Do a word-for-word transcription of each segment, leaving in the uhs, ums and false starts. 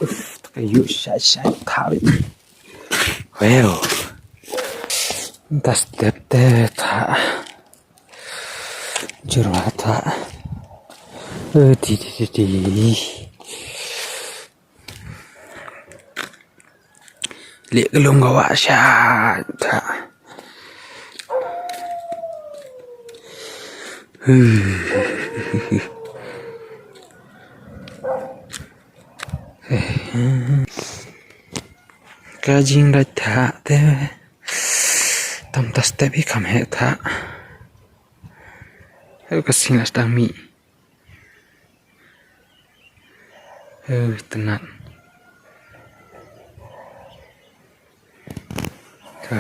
Uf, ka yu sha sha tha. Wow. Mynta step te tha. Jyrwa tha. Eh, ti ti ti ti. Leh ka lum ka wah sha tha. Ka jingdait tha te. Tam ta step hi kham heh tha. Heh ka sing la stang mi. Heh tnat. Ka.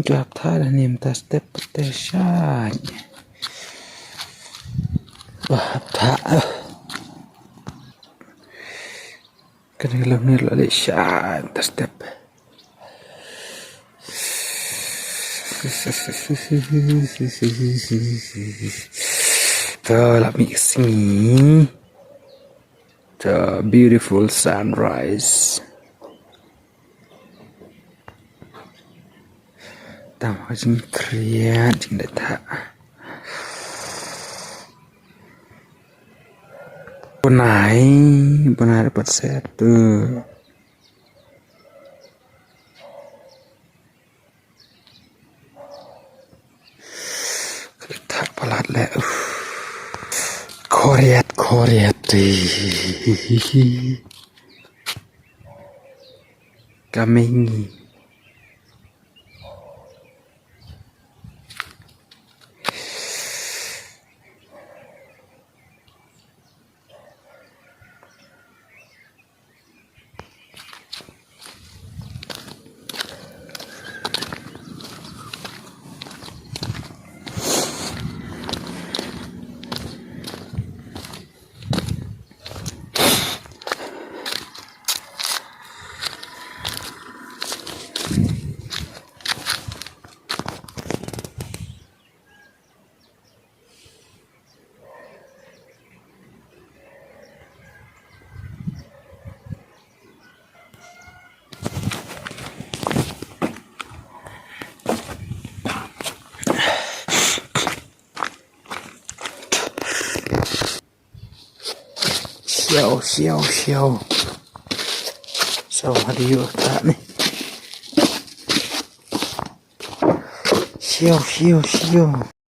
Jap tha da nim ta step te shai. Bah tha. Kane ka lum ne la leh shai ta step. To la mih ka sngi. To beautiful sunrise. Tang ha jingkhriat jingdait tha. Bunai, bunai dapat set tu. Klik thak palat le. Uf. Khriat, khriat. Ka mei ngi. Siaw, siaw, siaw. Siaw, ha di yu ta ni. Siaw, siaw, siaw.